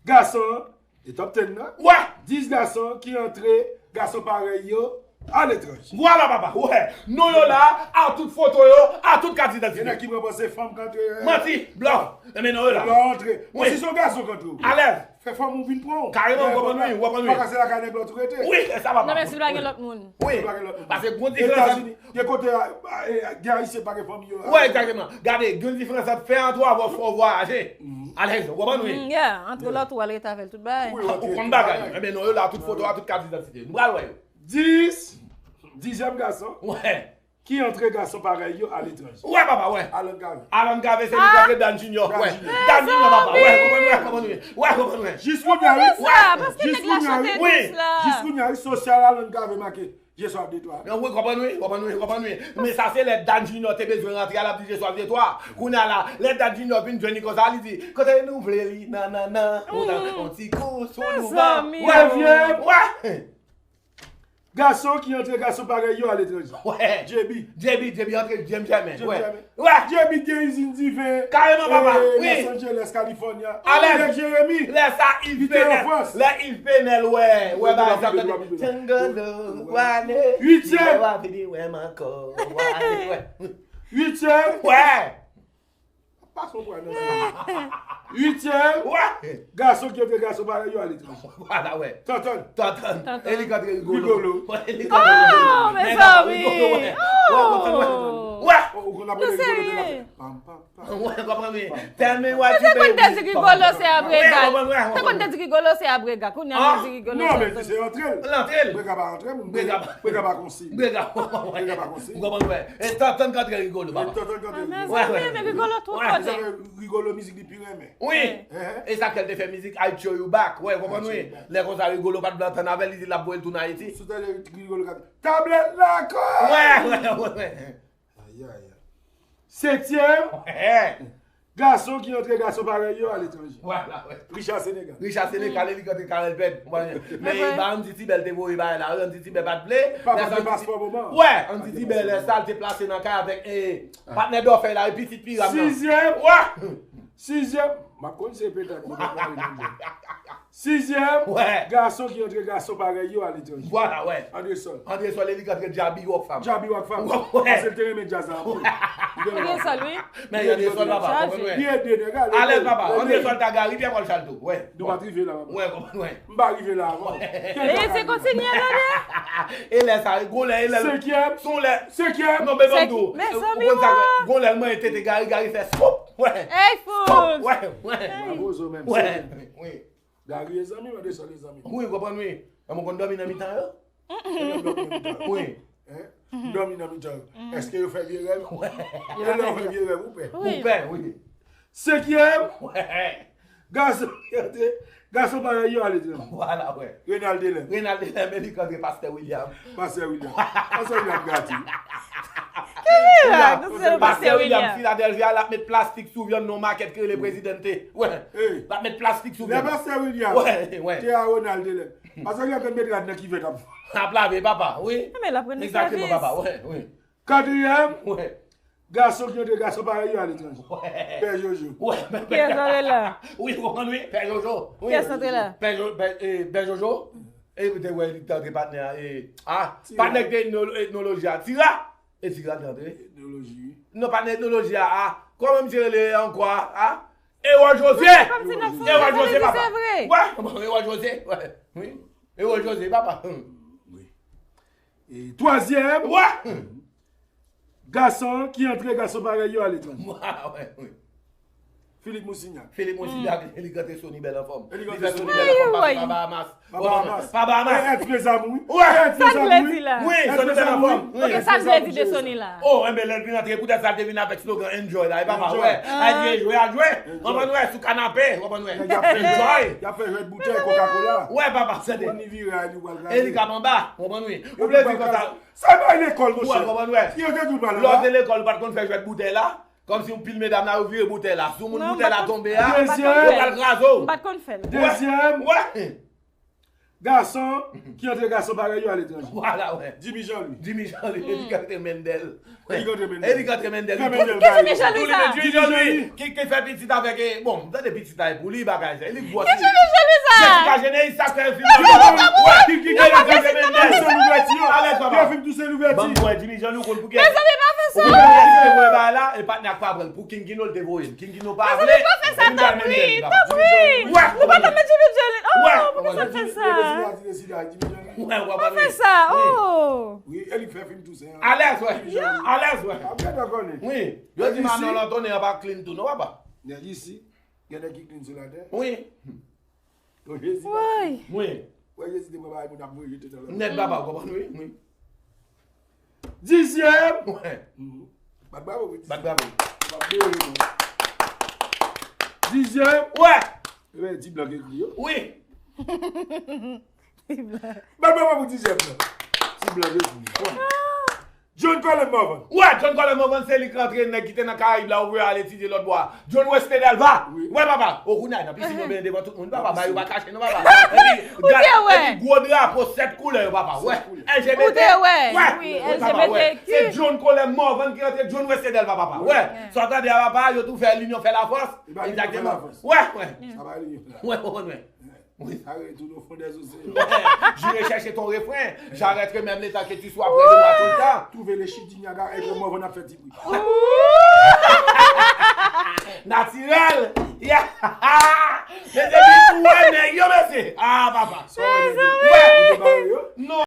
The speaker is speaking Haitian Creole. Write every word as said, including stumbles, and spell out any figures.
Gason an, e top ten nan. Wè! Dis gason ki antre gason parèy yo aletranje. Vwala, papa, wè. Non yo la, a tout foto yo, a tout kat didantite. Gen nèg ki pran panse fanm k antre. Manti, blan. Enben non yo la. Blan antre. Bon, si se yon gason k antre w. Alèz. Fè fanm ou vin pran w. Kareman, w konprann wi, w konprann wi. Paka se lakay nèg lòt ou rete. Wi, e sa, papa. Non, men si w pa gen lòt moun. Wi. Si w pa gen lòt moun. Paske gon diferans. Etazini, gen kote, a, a, e, gen Ayisyen pa gen fanmi yo. Wè, egzakteman. Gade, gen diferans ant fè an twa vwa fò vwayaje. Alèz, w konprann wi. Mm, yeah, antre lòt ou al rete avè l tout bagay. Ou konn bagay. Enben non yo la, tout foto a, tout kat didantite. Nou pral wè yo. Dis, dizyèm gason. Wè. Ki antre gason parèy yo aletranje. Wè, papa, wè. Alan Cavé. Alan Cavé, se li k antre Dan Junior. Wè. Dan Junior, papa, wè, konprann wè, konprann wè. Wè, konprann wè. Jis kounye a, wi. Sa, paske nèg la chante plis la. Jis kounye a, wi, sosyal Alan Cavé make. Je soif de toi. Wi, konprann wi, konprann wi, konprann wi. Men sa se lè Dan Junior te bezwen rantre a, l ap di je soif de toi. Kounye a la, lè Dan Junior vin jwenn li konsa, li di, kote nou vle li, nan, nan, nan. Ou nan, on ti kou sou nou ban. Mezanmi. Wè, wè. Gason ki antre gason parèy yo aletranje. Wè. J B. J B, J B antre James Germain. James Germain. Wè. J B gen izin diven. Kareman, papa. Wi. Los Angeles, California. Alèz. Lè Jeremi. Lè sa Yves Pènèl. Lè Yves Pènèl, wè. Wè, bagay sa tande. Tchangolo, wale. Uityèm. Wè, vini wè m ankò. Wale, wè. Uityèm. Wè. Pase yon pwa nan zye. Uityèm. Wè. Gason ki antre gason parèy yo aletranje. Vwala, wè. Tantann. Tantann. Tantann. E li k antre Rigolo. Rigolo. Wè, e li k antre Rigolo. Oh, mezanmi. Wè, konprann wè. Wè. Ou konn ap rele Rigolo de la. Pam, pam, pam. Wè, konprann wè. Tèl men wè. Mwen te konn te di Rigolo se Abrega. Wè, konprann wè. Te konn te di Rigolo se Abrega. Kounye a mwen di Rigolo se Tantann. Non, men se antre l. L antre l. Brega pa antre moun. Brega pa. Brega pa konsi. Brega. Brega pa konsi. Ou konprann wè. E Tantann k antre Rigolo, papa. E Tantann k antre Rigolo. Wè, wè. Mezanmi, men Rigolo twò fò. Wè. Rigolo mizik li pi renmen. Wi. E sa k fè l te fè mizik I Throw You Back. Wè, konprann wi. Lè konsa Rigolo pa t vle antann avè l, li di l ap voye l tounen Ayiti. Sou tande Rigolo k ap di, tablèt la kò! Wè, wè, wè, wè. Ayayay. Setyèm. Wè. Gason ki antre gason parèy yo aletranje. Vwala, wè. Richard Sénégal. Richard Sénégal, e li k antre Carel Pèd. Men e pa Andy Tibel te voye bagay la, Andy Tibel pa t vle. Pa t gen paspò moman. Wè, Andy Tibel, lè sa, l te plase nan kay avèk, e, patnè dòfèy la, e pitit piram nan. Sizyèm. Wè. Sizyèm. M ap konn se petèt li te pale nan. Sizyèm, wè. Gason ki antre gason parèy yo aletranje. Vwala, wè. André Sol. André Sol, e li k antre Djaby Rockfam. Djaby Rockfam. Wè. Paske l te renmen djaz la anpil. André Sol, wi. Men André Sol, papa, konprann wè. Li ede nèg la. Alèz, papa. André Sol ta gari, Pierre Paul Chalto. Wè. Nou pa t rive la, papa. Wè, konprann wè. M pa rive la avan. E se kontinye la, de. E lè sa, gon lè, e lè. Senkyèm. Son lè. Senkyèm. Non, men ban m di w. Mezanmi, ou konn sa, gon lè l manyen tete gari, gari fè swop. Wè. Ey, Fouz. Wè, wè. Bravo, zo menm. Wè. Wi. Gari e zanmi m, André Sol e zanmi m. Wi, w konprann wi. Mwen konn dòmi nan mitan yo. Mwen dòmi nan mitan yo. Wi. Hein? M dòmi nan mitan yo. Èske yo fè vye rèv? Wè. E lè yo fè vye rèv, ou pè? Wi. Ou pè, wi. Senkyèm. Wè. Gason, gason parèy yo aletranje. Vwala, wè. Renald Delèm. Renald Delèm, e li k antre Pastè William. Pastè William. Pastè William gati. Ki mirak, nou se Pastè William. Pastè William, Philadelphia, l ap met plastik sou vyann nan makèt ki rele Presidente. Wè. L ap met plastik sou vyann. Lè Pastè William te a Ronald Delèm. Pastè William konn met rad nan kivèt ap. Ap lave, papa, wi. Men l ap rann li sèvis. Egzakteman, papa, wè, wi. Katriyèm, wè. Gason ki antre gason parèy yo aletranje. Wè. Pè Jojo. Wè, men Pè Jojo la. Wi, ou konprann, wi, Pè Jojo. Wi. Kiyès antre la? Pè Jo-, Pè, e, Pè Jojo. E, ou te wè, li t antre patnè a, e, a, patnè ki te etno-, etnoloji a. Tira! E Tira ki antre. Etnoloji, wi. Non, patnè etnoloji a, a. Kòman misye rele ankò a, a? Ewa Jozye! Ewa Jozye, papa. Wè, Ewa Jozye, wè. Wi. Ewa Jozye, papa. Wi. E twazyèm. Wè. Gason ki antre gason parèy yo aletranje. Wè, wi. Philippe Moussignac. Philippe Moussignac, e li k antre Sony Bell anfòm. E li k antre Sony Bell anfòm, pase pa Bahamas. Pa Bahamas. Pa Bahamas. E, Ernst Mes Amours, wi. Wè. Ernst Mes Amours, wi. Wi, Sony Bell anfòm. Wi. Ok, sa l vle di de Sony la? Oh, enben, lè l vin antre, poutèt sa l te vin avèk slogan Enjoy la, e papa, wè. Al jwe, jwe, al jwe. Konprann wè, sou kanapé, konprann wè. Enjoy. Y ap fè jwèt boutèy Coca-Cola. Wè, papa, se de. Konprann li vire a li pral gade. E li k ap anba, konprann wi. Ou vle di konsa. Sa bay lekòl, monchè. Ou konprann wè. Yo te tou pral anba. Lè w te lekòl, ou pa t konn fè jwèt boutèy la? Kòmsi yon pil medam la, yo vire boutèy la. Si yon moun boutèy la tonbe a, yo pral kraze w. M pa t konn fè l. Dezyèm. Wè. Gason ki antre gason parèy yo aletranje. Vwala, wè. Jimmy Jean Louis. Jimmy Jean Louis, li k antre Mendel. Li k antre Mendel. Li k antre Mendel. Fè Mendel. Jimmy Jean Louis sa? Jimmy Jean Louis. Ki ki fè pitit avèk, bon, m tande pitit la e pou li bagay sa. Li gwòs. Ki Jimmy Jean Louis sa? Jessica Geneis sa fè fim. Ki ki ki fè fim Mendel. Toussaint Louverture. Alèz papa. Fè fim Toussaint Louverture. Ban m wè Jimmy Jean Louis konn pou ki. Mezanmi pa fè sa. Ou konn pou ki te voye bagay la e patnè ak pa pran l pou Kingino l te voye l. Kingino pa vle. Mezanmi pa fè sa tanpri, tanpri. Ou pa ka met Jimmy Jean Louis. Oh, poukisa w fè sa? Wè, w ap fè sa. Oh. Wi, e li k fè fim Toussaint an. Alèz wè. Alèz wè. Ap gade ankò li. Wi. Yo di Manno Lantonnen an pa clean tou non papa. Nèg isi, gen nèg ki clean sou latè. Wi. Ton Jezi pa clean. Wi. Wè Jezi te pran bagay moun ap voye jete nan lanmè. Nèt papa, w konprann wi. Wi. Dizyèm. Wè. Bat bravo pou dizyèm. Bat bravo. Bat bravo. Dizyèm. Wè. Ebyen, ti blan ki ekri yo. Wi. Bat bravo pou dizyèm nan. Ti blan ki ekri yo. John Colem Morvan. Wè, John Colem Morvan se li k rantre nèg ki te nan Karayib la, ou voye al etidye lòt bò a. John Wesley Delva. Wi. Wè papa, o kounye a nan pisin yo benyen devan tout moun papa, ba yo pa kache non papa. Epi gwo drapo sèt koulè yo papa. Wè. L G B T. Ou te wè. Wi, L G B T Q. Se John Colem Morvan ki rantre John Wesley Delva papa. Wè. Sa w tande a papa, yo tou fè linyon fè lafòs. Egzakteman. Wè, wè. Wè, konprann wè. Wi. Sa rele tout au fond des océans. J'irai chercher ton refrain. J'arrêterai même le temps que tu sois près de moi tout le temps. Trouver les chutes du Niagara et comment on a fait du bruit. Naturel. Yeah. Mesye, ou wè nèg yo mesye. Ah papa. Sa w wè nèg yo. Wè.